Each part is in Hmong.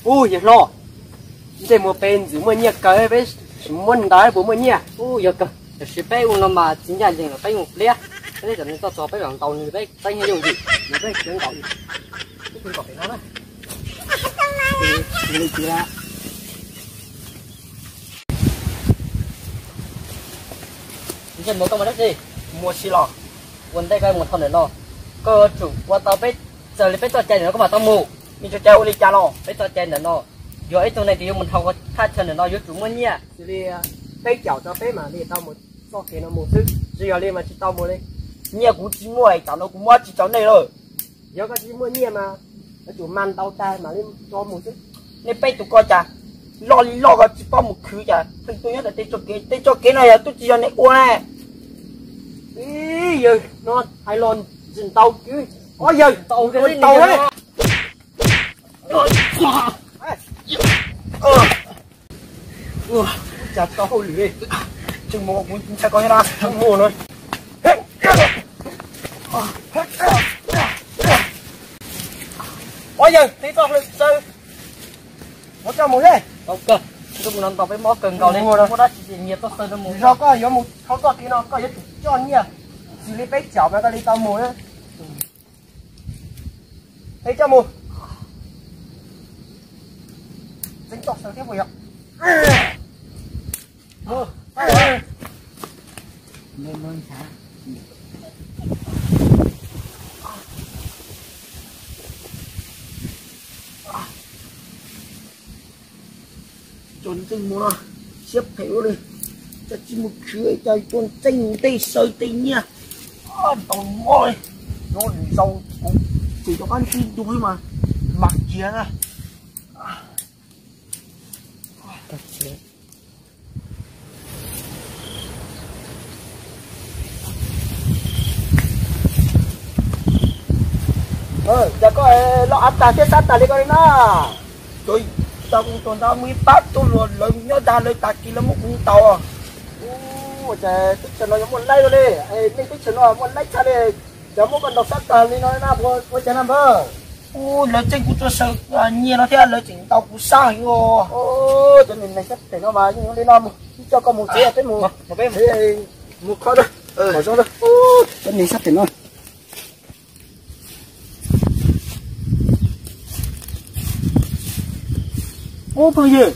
Ub, yawg hlob, ntsej muag peb ntxim muaj nyiaj kawg, peb sim muab ntaus puas muaj nyiaj? Ub, yog kawg, tiam sis peb ua no mas tsis ncaj ncees, peb mus pliab, peb cov neeg txog txog peb mam ntaus nws, peb txeeb yooj yim, nws peb khiav ntaus ib tug kom pem no na. Ntsej muag, koj mus dab tsi? Mus si los? Ua ntej koj mus dhau ntawm no, koj yuav tsum ua tau peb, txawm li peb txoj cai ntawm no koj mam tau mus. Peb txoj cai ua li cas los? Peb txoj cai ntawm no, yog ib tug neeg twg yuav mus dhau thaj chaw ntawm no yuav tsum muaj nyiaj. Xws li peb caum rau peb mam li tau mus txoj kev no mus xwb, tsis yog li mas tsis tau mus li. Nyiaj kuv tsis muaj, caum no kuv muab tsis rau nej lawm. Yog koj tsis muaj nyiaj mas yuav tsum mas ntaus tag mam li tso mus xwb. Nej peb tus ko cas loj li loj ko tsis paub mus khwv cas pheej tuaj nyob ntawm tej txoj kev, tej txoj kev no yog twb tsis yog nej ua ne. Ib yawg no hais los tsis ntau kwv. Ob yawg, ntau na. Cas tau hauj lwm li. Tseem mus kuv ntshai koj thiab na, mus no. Ob yawg, tib txoj hlwb xaw, muab coj mus thiab. Tau kawg, ntuj no ntaus peb mob kawg nkaus li, muaj dab tsi ces nyias txoj xaw no mus. Zog koj yuav mus thauj txoj kev no koj yuav tsum coj nyiaj, xws li peb caum mas koj li tau mus na. Peb coj mus. Txeeb txoj xaw thiab puas yog? Cov ntxeej muag no siab phem ua li, cas tsis mus khwv cas tuaj ntxeej tej xaw tej nyiaj. Tau mob li, nyob nws zaus kuv tsis rov qab ntsib dua mas mas kiag na. Cas koj loj av tag thiab sab tag li koj li na. Cov tau kuv tus ntawd muaj ib pab tub hluas lawv nyob dag lawv tag kis lawv muab kuv ntaus. Ua cas teb chaws no yuav muaj laib ua li, nej teb chaws no muaj laib tshaj li, cas muab koj ntaus sab tag li no na, ua cas na npawg? Ub, lawv txeeb kuv txoj saw nyiaj no thiab lawv tseem ntaus kuv sab heev os. Cov neeg sab phem no mas yeej li no, mus coj koj mus tsev peb mus, mus kho, mus zoo. Cov neeg sab phem no. Ub, phooj ywg,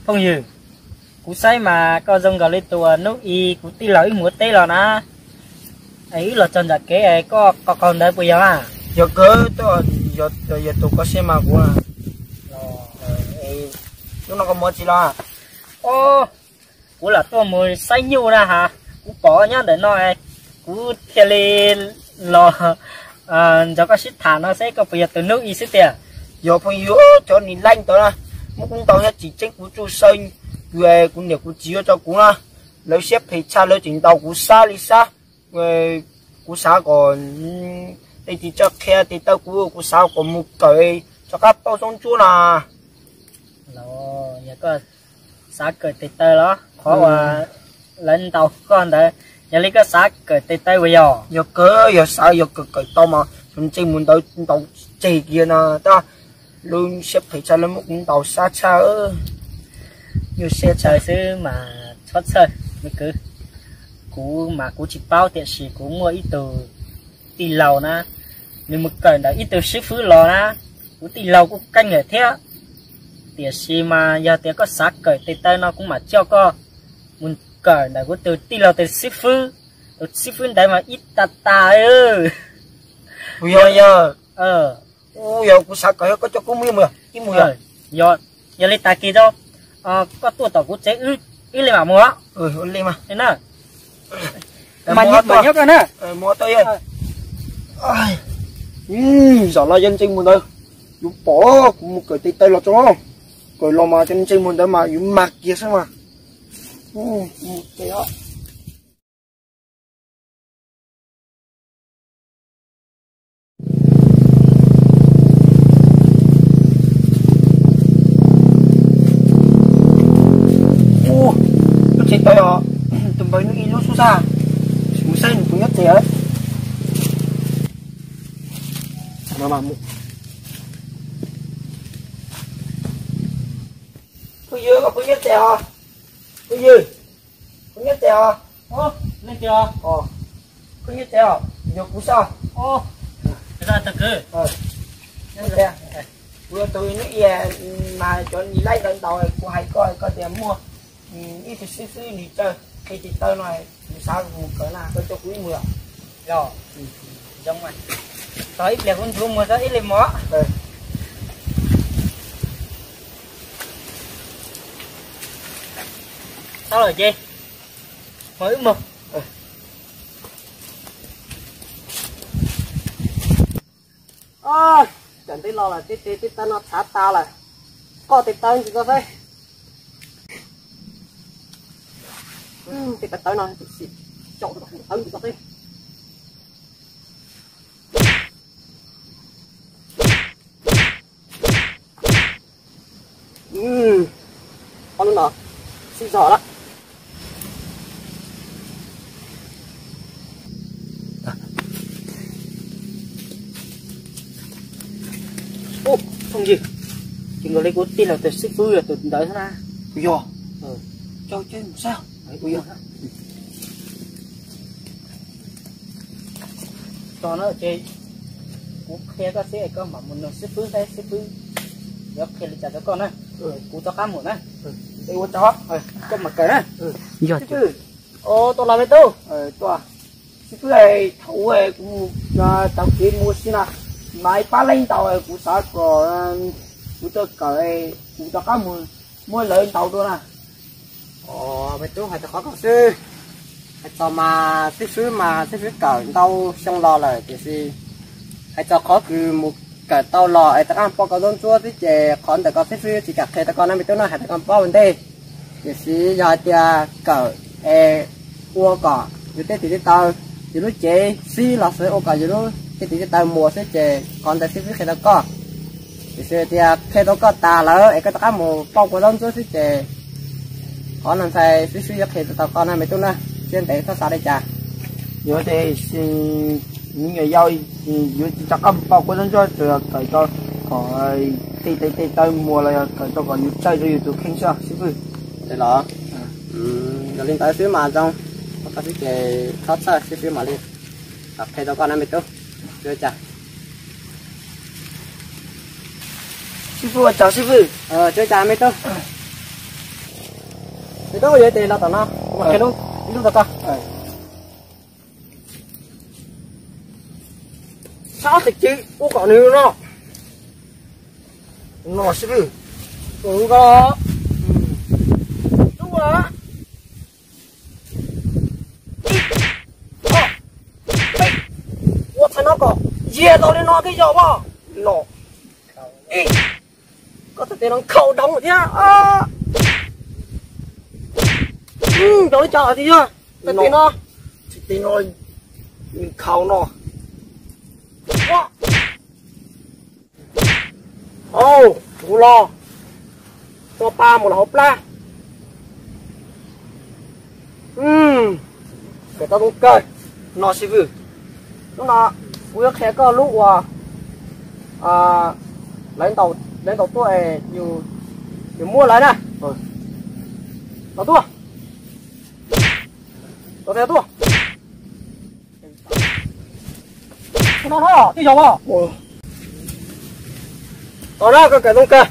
phooj ywg, kuv saib mas koj zoo nkaus li tus hnub i kuv tij laug wb mus ua teb los na. Wb los txog nram kev koj qaug qaug ntawd puas yog? Yog kawg, yog tus koj saib mas kuv. Hnub no koj mus ua tsi los? Kuv lam tuaj mus saib nyuj na has, kuv pom nyob ntawm no, kuv thiaj li los nrog koj sib tham no seb koj puas yog tus hnub i xwb tiag. Yog phooj ywg, cov neeg laib ntawd na, muab kuv ntaus thiab tseem txeeb kuv txoj saw, kuv niam kuv txiv yuav rau kuv na, lawv siab phem tshaj lawv tseem ntaus kuv sab li sab. Kuv xav kom tej tis tso qhia tes taw kuv, kuv xav kom mus kawm rov qab paub xoob ntsuab na. Los yog koj xav kawm tes taw los qhov uas lawv ntaus koj ntawd, yog li koj xav kawm tes taw puas yog? Yog kawg, yog xav yog kawm kawm tau mas tus ntxeej mus ntawd ntaus tseg kiag no tab, lub siab phem tshaj lawv muab kuv ntaus sab tshaj. Nyuaj siab tshaj xwb mas txhob txhawj me kwv. Kuv mas kuv tsis paub tiam sis kuv muaj ib tug tij laug na, nws mus kawm ntawm ib tug xib fwb los na, kuv tij laug kuj keej lawm thiab. Tiam sis mas yog tias koj xav kawm tes taw no kuv mam coj koj mus kawm ntawm kuv tus tij laug tus xib fwb. Tus xib fwb ntawd mas ib tag tag. Yog, yog, yog kuv xav kawm koj coj kuv mus ib mus, ib mus yog. Yog li tag kis rau, koj tuaj tom kuv tsev wb li mam mus. Mas nyob koj na. Zaum no yog ntxeej mus ntawd, yus pom kuv mus kawm tes taw los tso, kawm los mas cov ntxeej mus ntawd mas yus mag kiag xwb mas. Ub, lub tsev tawv os. Npawg, nws ib lub xub xaj, mus saib nws puas nyob tsev. Phooj ywg, koj puas nyob tsev os? Phooj ywg, puas nyob tsev os? Leej twg os? Koj nyob tsev os? Yog kuv xwb. Kuv yog tus nws ib mas cov nws laij ntawd ntaus, kuv hais koj, koj tias muaj ib tug xib fwb nws txawj qhia tes taw no, kuv xav mus kawm na, koj coj kuv ib mus os. Los, zoo mas. Tos ib pliag kuv nrhiav muag tso ib leeg mus. Tau lawm ces, mus wb mus. Cov ntev los lawm, tej tes tej taw no txhav tas lawm. Koj tes taw ntsis tso xwb. Tej taw taw no, xim caum taw ntsis tso xwb. Ob lub no sib zog lawm. Ub, phooj ywg, ces nkawd li kuv tij laug tus xib fwb yog tus ntawd xwb na. Kuv yog. Coj coj mus saib. Kuv yog. Tos na ces kuv qhia koj xwb es koj mam mus nug xib fwb saib xib fwb yuav qhia li cas rau koj na. Kuv rov qab mus na. Es ua tsaug, koj mam kawm na. Xib fwb, tuaj los me tub. Xib fwb, thaum ub kuv mus taug kev mus ua si na, mas ib pab leej ntaus, kuv xav kom kuv tau kawm, kuv rov qab mus muab lawv ntaus dua na. Os, me tub hais rau qhov koj xwb. Hais txog mas xib fwb mas xib fwb kawm ntau xyoo los lawm tiam sis hais txog qhov kws mus kawm tau los es rov qab pauj koj zaub ntsuab xwb ces qhov ntawm koj xib fwb tsis kam qhia rau koj na me tub na, hais rau koj paub ua ntej. Tiam sis yog hais tias kawm es ua kom yus tej tes tej taw, yus lub cev xib los xwb ua kom yus lub tej tes tej taw muag xwb ces qhov ntawd xib fwb qhia rau koj. Tiam sis tias qhia rau koj tas lawm es koj rov qab mus pauj kua zaub ntsuab xwb ces qhov no ntshai xib fwb yuav qhia tsis tau koj na me tub na, siab ntev txhob xav li cas. Yog tias me nyuam yaus yuav tsis rov qab mus pauj kua zaub ntsuab, tsuas yog kawm rau kom tej tes tej taw muag los yog kawm rau kom yus txawj rau yus tus kheej xwb xib fwb. Los, yog li ntawd xwb mas zoo, koj xwb ces txhob txhawj, xib fwb mam li qhia rau koj na me tub. Xib fwb ua tsaug xib fwb. Tsis ua cas me tub. Me tub, yog tias los tom no, kuv mam qhia ib lub rau koj. Sab tes ci ua kom nws no. No xib fwb. Ua txhais no kom yiag tau li no thiaj yog os. No. Koj txhais tes no nkhaus dhau thiab. Nrau li cas thiab yog txhais tes no. Txhais tes no nkhaus no. Au, kuv los tso pa mus los hauv plab. Kawm tau zoo kawg no xib fwb. Hnub no kuv yuav qhia koj lub uas lawv ntaus tuaj es yus muab lawv na. Los tuaj. Los tuaj. Ua no no, twb yog os. Tos na, koj kawm zoo kawg.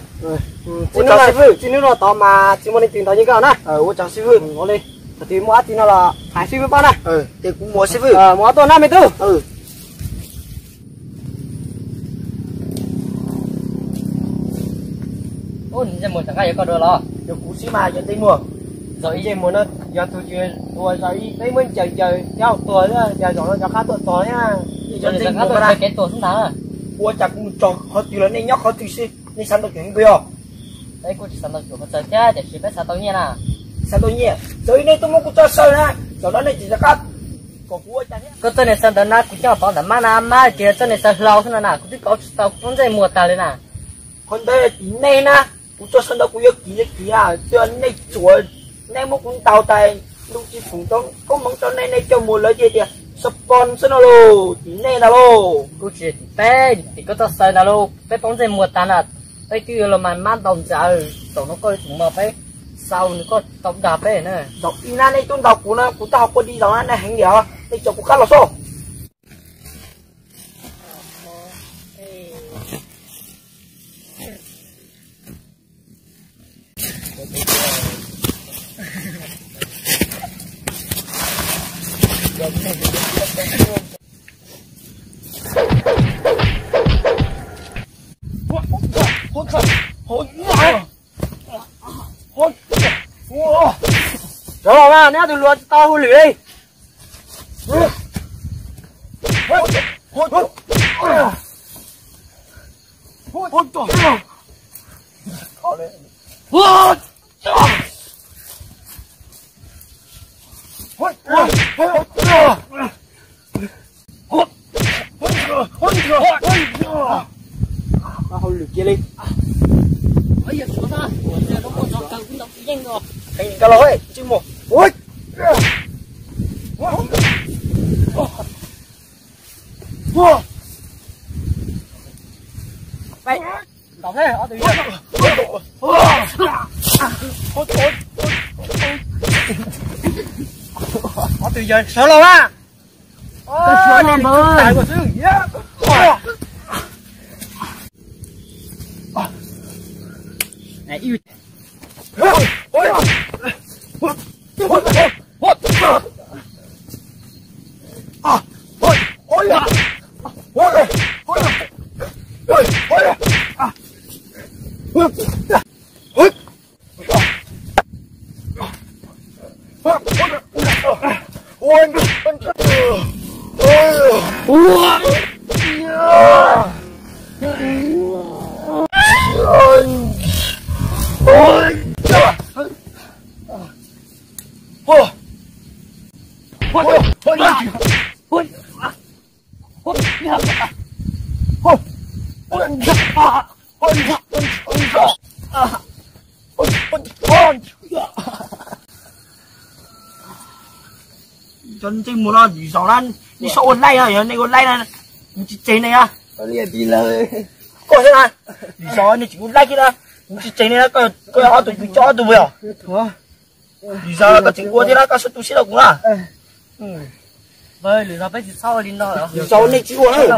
Txij hnub no tod mas tsis muaj leej twg ntaus yeej koj na. Ua tsaug xib fwb. Ua li, thaum twg muaj dab tsi no los hais xib fwb paub na. Ces kuv mus xib fwb. Mus tuaj na me tub. Ub, ntsej muag rov qab yog koj dua los? Yog kuv xwb mas, yog ntsej muag. Zog ib ntsej muag no, yog tus ua zog ib peb muab ncaws ncaws thiab tuag thiab, yog zaum no rov qab tuaj txog thiab. Yog ntsej muag no, kev tuag xwb ntag. Ua cas kuv mus txog qhov twg los nej nyob qhov twg xwb, nej xav ntaus kuv heev kawg yog? Peb kuj tsis xav ntaus kuv qhov txawg thiab, tiam sis peb xav tau nyiaj na. Xav tau nyiaj, txawm nej tuaj muab kuv tso saw na, zaum no nej tsis rov qab kom kuv ua cas thiab. Koj txoj niag saw ntawd na, kuv coj pov ntawm mab na, mab kiag txoj niag saw hlau xwb no na, kuv twb kauv tsis tau kuv ntsej muag tag li na. Qhov ntawd tim nej na, kuv txoj saw ntawd kuv yuav kim yuav kim na, twb yog nej tsuas, nej muab kuv ntaus tas lub Tsis foom koob hmoov rau nej, nej coj mus lawv cia tias xab pos xwb no lauj, tim nej ntag lauj. Kuv tsis tim peb, tim koj txoj xaws ntag lauj, peb poob ntsej muag tag na, peb twb yuav los mas mab ntaus ntxawm, zaum no koj yuav tsum mos peb, xaus nws koj tau dag peb na. Zaum ib na nej twb ntaus kuv na, kuv twb ho quaj di zaum na, nej heev yam, nej tso kuv qab los xwb. Rov los mas, neb ob tug hluas tsis tau hauj lwm li. Hauj lwm kiag li. Heev kawg los, tsis mus. Ntaus thiab ob tug yawg. Ob tug yawg sawv los na. Koj suav nej npawg. Cov ntsej muag no, lwm zaus na, nej txhob ua laij no, yog nej ua laij na, kuv tsis tseg nej na. Koj xwb na, lwm zaus nej tseem ua laij thiab na, kuv tsis tseg nej na, koj ob tug pw, koj ob tug pw os. Lwm zaus koj tseem ua thiab na, koj txhob tu siab rau kuv na. Lwm zaus nej tsis ua na.